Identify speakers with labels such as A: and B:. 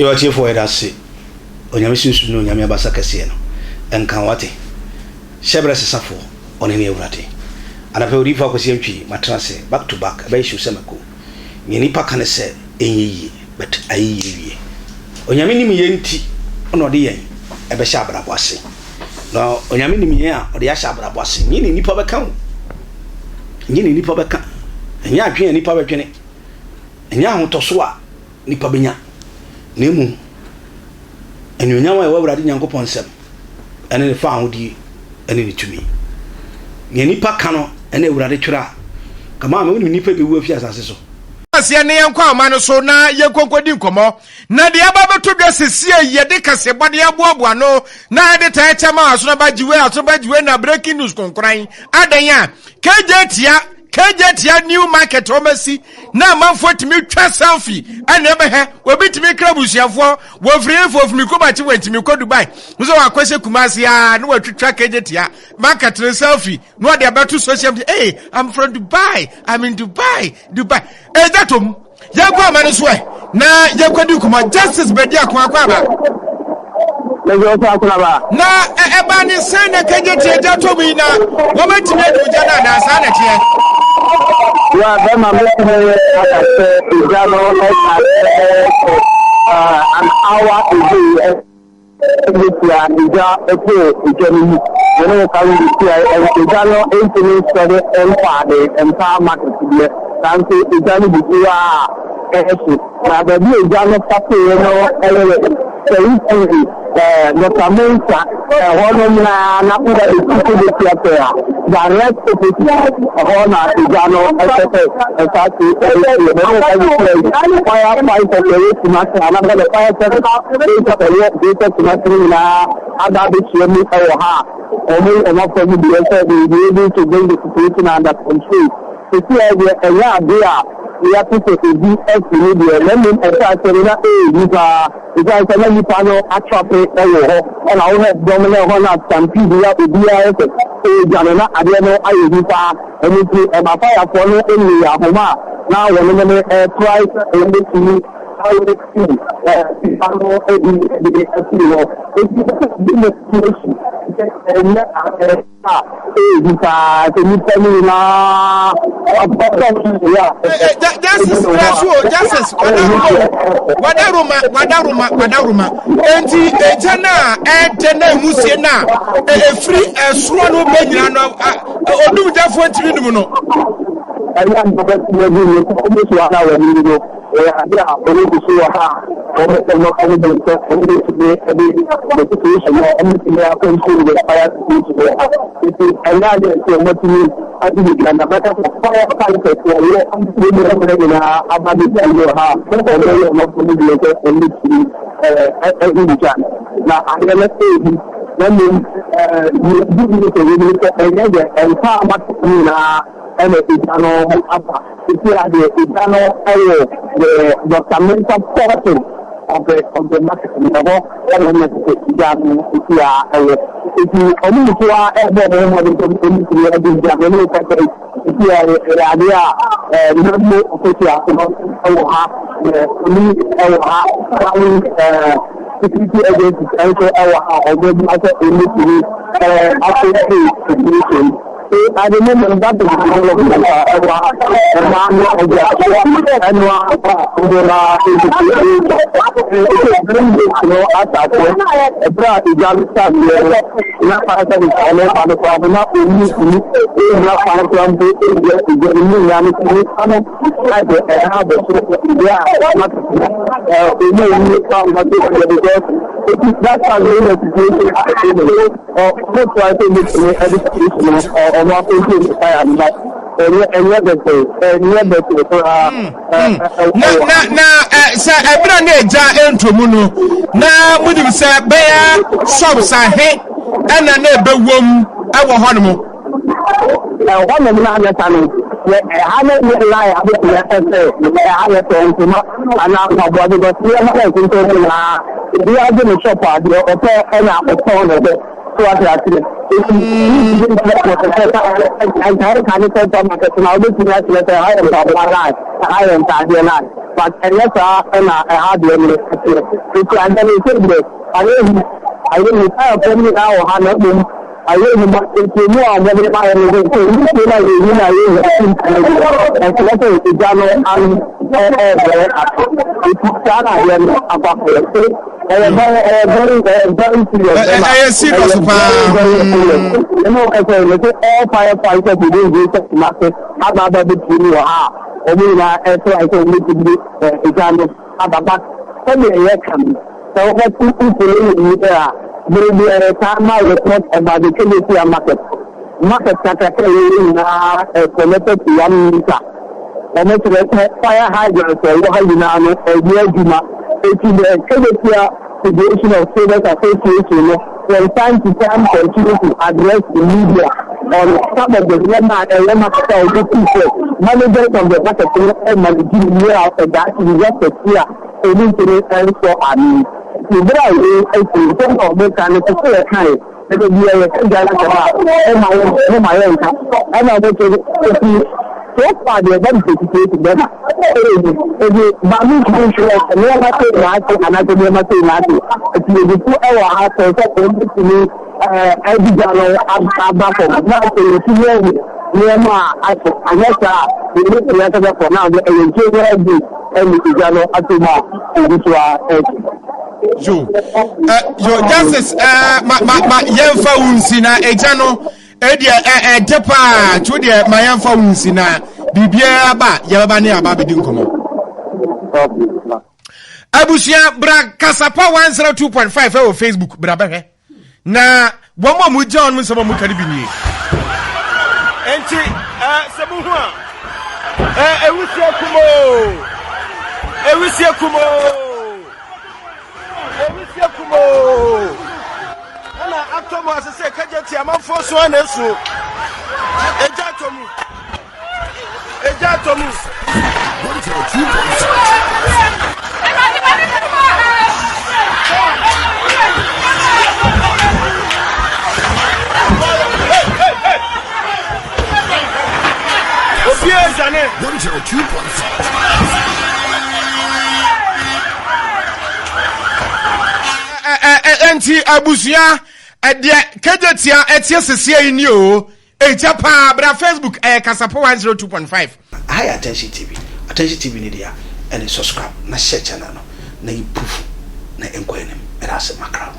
A: Yɛwɔ atiefoɔ yɛda ase Onyame sunsum ne Onyame abasa kɛseɛ no nka wo wate Hyɛbrɛ sesafoɔ ɔno ne Awurade Anapa yi Odiyifoɔ Akwasi Antwi matena ase back to back ɛbɛyɛ hyew sɛ mako Nea nipa ka ne sɛ ɛnyɛ yie but ayɛ yie wie Onyame nim yɛn nti na ɔde yɛn ɛbɛhyɛ abrabɔ ase Na Onyame nim yɛn a ɔde ahyɛ abrabɔ ase Nyɛ nea nipa bɛka o Nyɛ nea nipa bɛka Ɛnyɛ adwene a nipa bɛdwene Ɛnyɛ ahotɔso a nnipa bɛnya, na mmom anuonyam a ɛwɔ Awurade Nyankopɔn nsam ne ne fawohodie ne ne tumi. Nea nnipa ka no ne Awurade twerɛ a, ka maame wonim nnipa bɛwu afi asase so.
B: Aseɛ ne yɛnkɔ ahoma no so na yɛnkɔ nkɔdi nkɔmmɔ. Na deɛ aba abɛtɔ dwa sesie yi, yɛde kaseɛbɔ de aboaboa ano na yɛde taa kyɛ ma Asonoba Gyiwe, Asonoba Gyiwe na breaking news konkoran. Adɛn a? KJ Tia Kejetia new market wɔn asi na amanfoɔ tumi twa selfie ɛna ɛbɛhɛ obi tumi kra abusuafoɔ wɔfiri efo ofiri kurom akyi wɔntumi kɔ Dubai nso wakɔhyɛ Kumasi aa na watwitwa Kejetia market no selfie na ɔde abɛto social media hey I'm from Dubai I'm in Dubai Dubai ɛgya tom. Yɛnkɔ ama no so ɛ na yɛnkɔdi nkɔmmɔ. Justice bɛdi ako akɔ aba. Na ɛba ne sɛn na kagye tie gya tɔ mu yi na wɔbɛtumi adu gya no anaa saa na ɛteɛ?
C: Ya bɛma mɛtumi aka sɛ egya no ɛka sɛ an hour ago. Ebia egya too egya no mu. Wɔne wo ka no besia egya no ntumi nsɔre mfaa de mpa market deɛ, nanso egya no gu so ara a ɛrehye. Na baabi a egya no fa toeɛ no yɛ sɛ wofiri Dɔkta Mensah ɛhɔ nom no ara na woba bɛsi sɛ bɛsia pɛɛ a, direct opposite ɛhɔ na egya no ɛsɛ sɛ ɛsa so ɛresie. Wɔne wo ka besia yi, fire fighters ɛwɔ Kumasi anaasɛ the fire service Data ɛwɔ Greater Kumasi no nyinaa aba abɛhyia mu wɔ ha a wɔn wɔn afa mu deɛ sɛ they will be able to bring the situation under control. Seesei ara deɛ ɛnyɛ adeɛ a yɛate sɛ ebi asi ne deɛ na mmom ɛhyɛ aseɛ no na ɛrehu paa ɛsiane sɛ na nnipa no atrape wɔ hɔ ɛna wohwɛ dɔm no ɛhɔ na stampede ya obiara yɛ sɛ ɛredwane na adeɛ no ayɛ hu paa ɛno nti ɛma fayafoɔ no nnii ahoma a na wɔn ne no ɛretrae sɛ wɔbɛtumi Awerɛfiri nipa no adi de afiri hɔ. Enti sɛ bi na situation sɛ ɛnyɛ a ɛyɛ paa sɛ nipa no nyinaa ɔbɛtɔ yɛ
B: a. Justice Braso Justice Wadaroma Wadaroma Wadaroma enti egya no a ɛdɛ na emusie no a efiri ɛsoro no bɛ nyina no odumgyafoɔ ntumi num no.
C: Ɛyɛ a nnipa bɛtumi adi ne sɛ wɔbɛsua no a wɔn no. Ɛyɛ ade a wɔn gu so wɔ ha a wɔn no wɔn de sɛ wɔn bɛtumi de the situation no wɔn bɛtumi akɔntrol the fire situation wɔ ha nti ɛnyɛ ade a sɛ wɔatumi adi ne dwa na bɛka sɛ fire fighters wɔwɔ wɔn mu ɛmɛ nyinaa aba de si wɔ ha a wɔn yɛ wɔn afɔ mu deɛ sɛ wɔn bɛtumi ɛɛ ɛdi ne dwa na adeɛ no ɛɛdi na mmom ɛɛ yɛ bi ne sɛ wɔn sɛ ɛnyɛ deɛ ɛnfa ama nyinaa ɛna egya no aba. Sisi a deɛ egya no wɔ the Doctor Mensah portion of the of the market no ɛhɔ ɛna ɛna sɛ egya no sisi a ɛwɔ. Eti ɔmo nso a ɛbɔ ɔmo ho mmɔden sɛ ɔmo tumi ɛde egya no ɛne kasa yi sisi a ɛyɛ adeɛ a ɛɛ namo officials no ɛwɔ ha, the police ɛwɔ ha, crime ɛɛ security agencies ɛnso ɛwɔ ha a ɔmo adwuma sɛ ɔmo tumi ɛɛ akɔntrol situation. Ade ne ne ba de ɛwa ɛma no agya ɛnoa ɔde na ɛdidi no asase ɛberɛ a egya no saseɛ no na fire service ɔno ba no koraa no na ɔmu tumi ɛnyina kwan koraa mpo ɛyɛ egya no mu nyinaa no tumi ano ayɛ ɛha abɔso deɛ a na ɔmu ɔmu fa mmɔde because that time no na situation Ɔmo try sɛ ɔmo tumi ɛde situation no ɔmo akɔntrol the fire no but ɛnyɛ ɛnyɛ bɛtɛ ɛnyɛ bɛtɛ koraa.
B: Na na na sɛ ɛbɛrɛ na egya ntɔ mu no na mo nim sɛ bɛyɛ shops ahe ɛna na ɛbɛwom ɛwɔ hɔ nom.
C: Ɛhɔ nom na anyɛ sa no yɛ ɛha no yɛ line abɛtumi ɛsɛ ɛha yɛ tɔ ntoma anaa mpaboa because nneɛma na ɛtontɔn mu nyinaa obiara gye ne shop a deɛ ɔpɛ ɛna ɔtɔn ne ho. So wate aseɛ? Enti wontumi nkyerɛ pɔtee sɛ ntaade ka ne central market no a wobɛtumi akyerɛ sɛ ɛha yɛ mpaboa line, ɛha yɛ ntaadeɛ line. But ɛnyɛ saa na ɛha deɛ no teɛ. Enti adeɛ no sɛ deɛ ayɛ hu, ayɛ hu. Tayafoɔ no nyinaa wɔ ha na mmom ayɛ hu ma nkyerɛmu a wɔde baeɛ no sɛ sɛ wusie no a yɛyi no a yɛhu deɛ ɛkyerɛ sɛ egya no ano ɛrebrɛ ase. Enti saa na adeɛ no akɔ akɔyɛ. Ɛyɛ very ɛyɛ very ɛyɛ very serious.
B: Ɛyɛ serious paa.
C: Ɛna ɔka sɛ ɛna sɛ all fire fighters within Greater Kumasi aba aba bɛ pie mu wɔ ha a wɔn nyinaa ɛsɛ ayɛ sɛ wɔn bɛ ti bi ɛgya no aba ba sɛdeɛ ɛyɛ ka no sɛ wɔbɛto mfoni wɔ mu a bere bi ɛyɛ saa ma report about the Kejetia market market kakraka ɛyɛ nyinaa connected to one meter. Wɔkyerɛ sɛ fire hydrants a ɛwɔ ha nyinaa no ɛnyɛ adwuma. Enti the Kejetia Federation of Traders Association no from time to time continue to address the media on some of the nneɛma a ɛwɔ market a wɔn fi sɛ managers of the market no ɛmanage no yie a daakye disaster si a wɔn ntumi nsɔ ano. Nti bere a wei asi nsɛm a wɔka no te sɛ yɛkae Ɛda biara yɛka gya no asɛm a, ɛma yɛn moma yɛnka. Ɛna ɔmo kyerɛ sɛ eti so far deɛ that is the situation bɛma ɛyɛ hu. Eti ba mi ntumi nkyerɛ nneɛma sei na ase anaasɛ nneɛma sei na ase. Eti yɛgu so ɛwɔ ha sɛ sɛ wɔn betumi ɛɛ ɛde gya no aba fam na afei yɛtumi ahu nneɛma a ase. Anyɛ saa a yɛbɛtumi akasa for now deɛ ɛyɛ general view ɛne egya no ato mu a egu so a ɛɛkye.
B: Yo, eh, yo, justice, eh, ma, ma, ma, yɛmfa wo nsi na agya no, ɛdeɛ, eh, ɛde eh, paa, to deɛ, ma yɛmfa wo nsi na biribiara ba, yɛbɛba ne aba abɛdi nkɔmmɔ. Abusua, bra Kasapa 102.5 ɛwɔ Facebook, bra bɛhwɛ. Na wɔn a wɔgya wɔn nsɛm a wɔka no bi nie.
D: Enti sɛ muhu a, awusie kum oo, awusie kum oo, awusie kum oo. Ɛna atɔ mu ase sɛ kagya ti amanfoɔ so na esu. Egya atɔ mu. Egya atɔ mu. Obi adwane.
B: 102.5. Enti abusua ɛdeɛ kagya tia ɛteɛ seseɛ yi ni o. Egya paa bra Facebook ɛyɛ Kasapɔ 102.5.
A: Aha yɛ Attention TV, Attention TV ne dea ɛne subscribe na share channel no na yi pufu na ɛnkɔ anim. Meda ase makra wo.